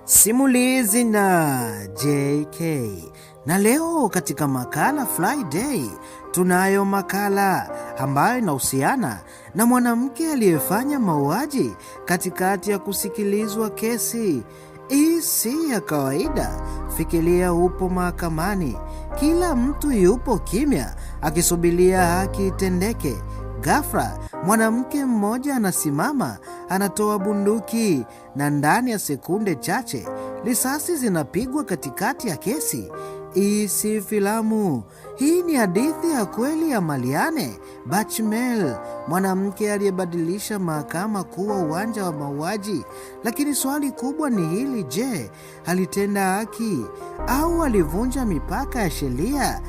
Simulizi na JK. Na leo katika makala Friday tunayo makala ambayo inahusiana na mwanamke aliyefanya mauaji katikati ya kusikilizwa kesi. Hii si ya kawaida. Fikiria upo mahakamani, kila mtu yupo kimya akisubiria haki itendeke. Ghafla mwanamke mmoja anasimama, anatoa bunduki na ndani ya sekunde chache risasi zinapigwa katikati ya kesi. Hii si filamu, hii ni hadithi ya kweli ya Marianne Bachmel, mwanamke aliyebadilisha mahakama kuwa uwanja wa mauaji. Lakini swali kubwa ni hili: je, alitenda haki au alivunja mipaka ya sheria?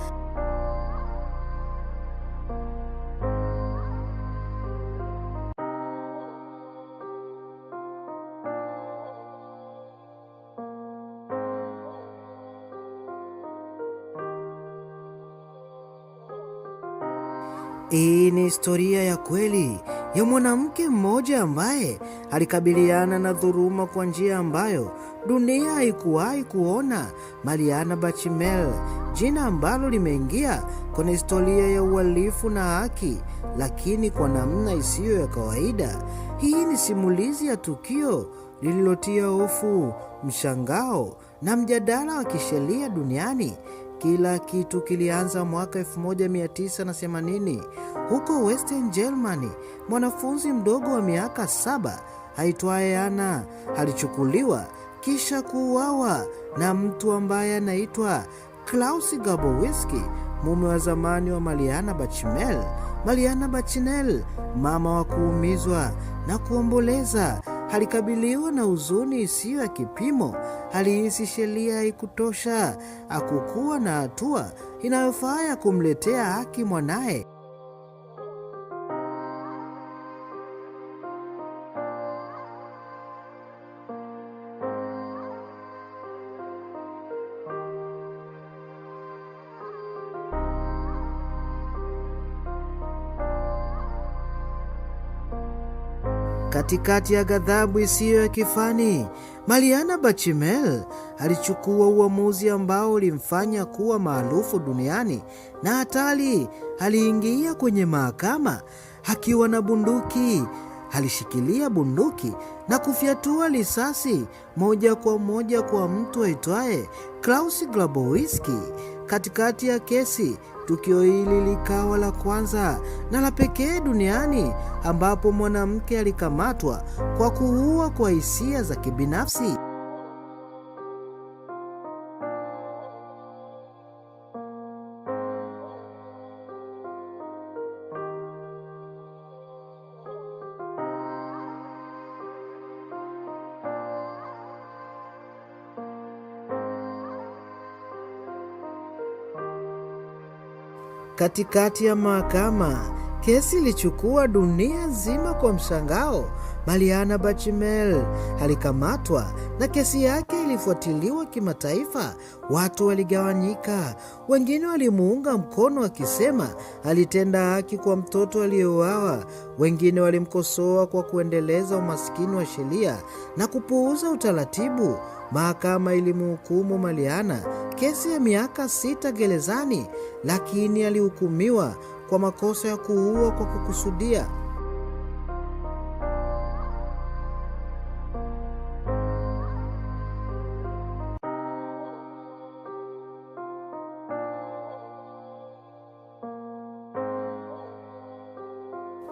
Hii ni historia ya kweli ya mwanamke mmoja ambaye alikabiliana na dhuluma kwa njia ambayo dunia haikuwahi kuona. Mariana Bachimel, jina ambalo limeingia kwenye historia ya uhalifu na haki, lakini kwa namna isiyo ya kawaida. Hii ni simulizi ya tukio lililotia hofu, mshangao na mjadala wa kisheria duniani. Kila kitu kilianza mwaka 1980 huko Western Germany. Mwanafunzi mdogo wa miaka 7 aitwaye Anna alichukuliwa kisha kuuawa na mtu ambaye anaitwa Klaus Gabowski, mume wa zamani wa Mariana Bachmel. Mariana Bachinel, mama wa kuumizwa na kuomboleza, alikabiliwa na huzuni isiyo ya kipimo. Alihisi sheria haikutosha, hakukuwa na hatua inayofaa ya kumletea haki mwanaye. Katikati ya ghadhabu isiyo ya kifani, Mariana Bachimel alichukua uamuzi ambao ulimfanya kuwa maarufu duniani na hatari. Aliingia kwenye mahakama akiwa na bunduki. Alishikilia bunduki na kufyatua risasi moja kwa moja kwa mtu aitwaye Klaus Grabowski katikati ya kesi. Tukio hili likawa la kwanza na la pekee duniani ambapo mwanamke alikamatwa kwa kuua kwa hisia za kibinafsi. Katikati ya mahakama, kesi ilichukua dunia nzima kwa mshangao. Mariana Bachimel alikamatwa na kesi yake ilifuatiliwa kimataifa. Watu waligawanyika, wengine walimuunga mkono wakisema alitenda haki kwa mtoto aliyeuawa, wengine walimkosoa kwa kuendeleza umaskini wa sheria na kupuuza utaratibu. Mahakama ilimhukumu Mariana kesi ya miaka 6 gerezani, lakini alihukumiwa kwa makosa ya kuua kwa kukusudia.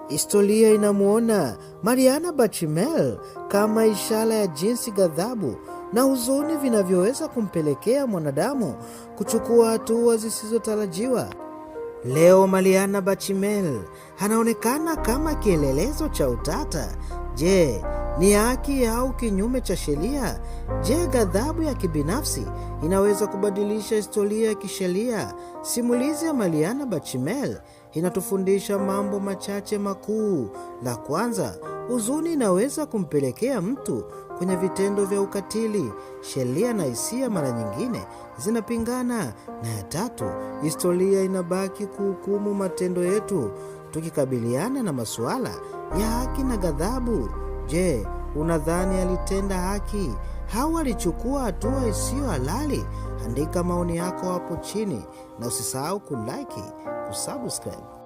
Historia inamwona Mariana Bachimel kama ishara ya jinsi ghadhabu na huzuni vinavyoweza kumpelekea mwanadamu kuchukua hatua zisizotarajiwa. Leo Mariana Bachimel anaonekana kama kielelezo cha utata. Je, ni haki au kinyume cha sheria? Je, ghadhabu ya kibinafsi inaweza kubadilisha historia ya kisheria? Simulizi ya Mariana Bachimel inatufundisha mambo machache makuu. La kwanza, huzuni inaweza kumpelekea mtu kwenye vitendo vya ukatili. Sheria na hisia mara nyingine zinapingana. Na ya tatu, historia inabaki kuhukumu matendo yetu tukikabiliana na masuala ya haki na ghadhabu. Je, unadhani alitenda haki au alichukua hatua isiyo halali? Andika maoni yako hapo chini na usisahau kulike, kusubscribe.